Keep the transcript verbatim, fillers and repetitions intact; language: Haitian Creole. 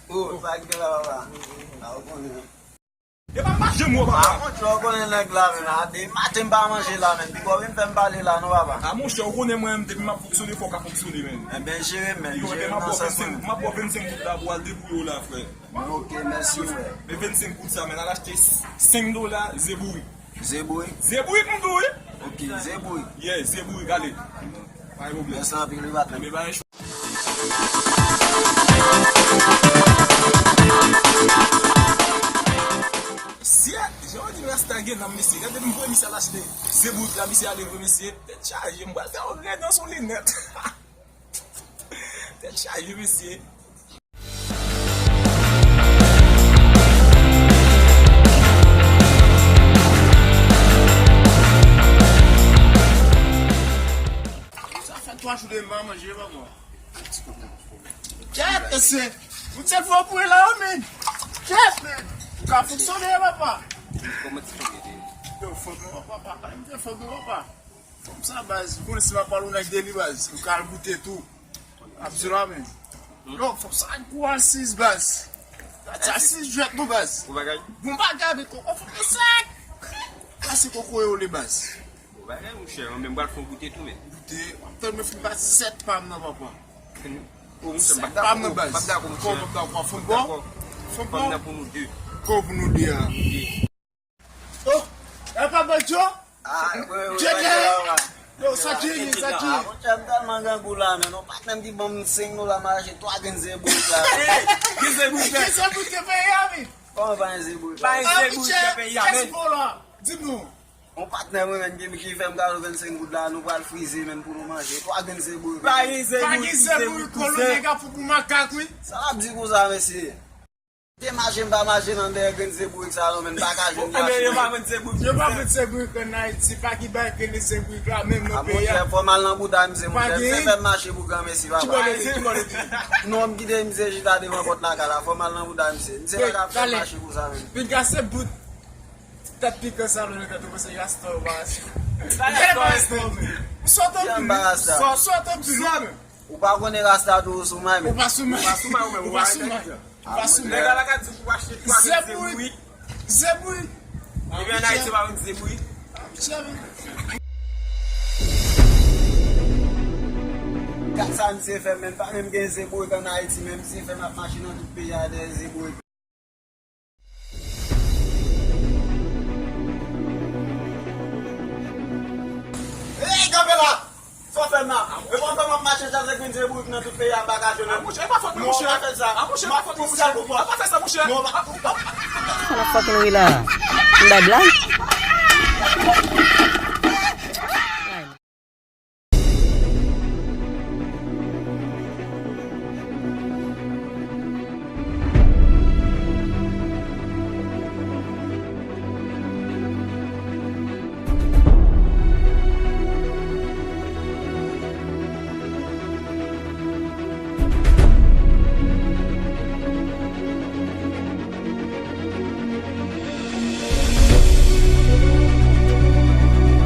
Oh, sa k gen la, papa? Ah, ou konnen. E pa m pa janm wè w, papa. Ah, monchè, ou konnen nèg la, men, a de maten m pa manje la, men. Piga w vin fè m pale la, non, papa. Ah, monchè, ou konnen mwen, depi m ap fonksyone, fò w ka fonksyone, men. Enben, jere, men, jere nan sans mwen. M ap ba w vennsenk goud la pou w al debouye w la, frè. Ok, mèsi, frè. Men vennsenk goud sa, men, al achte senk dola ze bourik. Ze bourik? Ze bourik, m di w, wi. Ok, ze bourik. Yeah, ze bourik, ale. Pa gen pwoblèm. Mèsi anpil, wi, patnè. Enben, bay. Mesye, jan yo di rasta gen nanm, mesye. Gade m voye misye al achte ze bourik la, misye ale vre, mesye. Tèt chaje, m pral fè yon rèd nan sou linèt. Tèt chaje, mesye. Sa fè twa jou de m pa manje, papa. Kèt, mesye. Ou te fò pou la, men. Kèt, men. Ou ka fonksyone, papa. Kòman ti fò de? Yo, fò nou, papa. Fò nou, papa. Fanm sa, baz, ou konnen si m ap pale yon nèg de li, baz, ou ka al goute tou. Absolument. Non, fanm sa gwo asiz, baz. Sa asiz jwèt, non, baz. Bon bagay. Bon bagay, men koko fanm nan sèk. Sa se koko yo le, baz. Bon bagay, monchè, mwen menm pral fè yon goute tou, men. Goute, w ap tann mwen fin bati sèt pa m nan, papa. O, monchè, m pa dakò, m pa dakò, monchè. Fanm dakò, fanm bon. Fanm nan pou nou de. Kò pou nou de a. Oh, e pa Bandjo? Ah, wi, wi, Bandjo, papa. Yo, sa ki li, sa ki li? Ah, monchè, m tèlman grangou la, men yon patnè m ki ban m senk dola m achte twa grenn ze bourik la. Hey, ki ze bourik la? Ki ze bourik te peye a, wi? Kòman pa gen ze bourik la? Pa gen ze bourik te peye a, men. Kès pou la? Di m non. Yon patnè mwen menm ki, ki fè m kado vennsenk goud la, nou pral frize, men, pou nou manje. Twa grenn ze bourik. Pa gen ze bourik, pa gen ze bourik, kolo nèg ap fou pou makak, wi. Sa l ap di konsa, mesye? Te mache, m pa mache nan dèyè grenn ze bourik sa non, men m pa ka jwenn mache. Yo pa vann ze bourik. Yo pa vann ze bourik ann Ayiti, pa ki bay grenn ze bourik la, menm nan peyi a. Monchè, fò m al nan bouda misye, monchè. Misye fè m mache pou granmesi, papa. Ki bò l ye? Ki bò l ye? Non, m kite misye chita devan pòt lakay la, fò m al nan bouda misye. Misye pa ka fè m mache konsa, menm. Piga se bout tèt pikan sa, menm, tèt ou, se rasta ou pa rasta. Ou sòt anpil, wi. Ou sòt anpil, wi. Ou pa konnen rasta tou ou sou may, men. Ou pa sou may. Ou pa sou may, ou pa sou may. Ou pa sou may. Nèg la ka di pou achte twa mil ze bourik. Ze bourik. Epi ann Ayiti, yo pa vann ze bourik. Gad sa misye fè, men, pa menm gen ze bourik ann Ayiti, men misye fè m ap mache nan tout peyi a dèyè ze bourik. Ey, kanpe la! Sa w fè m la? E pa w fè m ap mache chache grenn ze bourik nan tout peyi a, m pa ka jwenn. Ah, monchè, e pa fòt mwen, monchè. Non, w pa fè sa. Ah, monchè, e pa fòt mwen, monchè. W pa fè sa, monchè. Non, w pa, w pa. Sa n ap fòk nou ri la? M bay blag?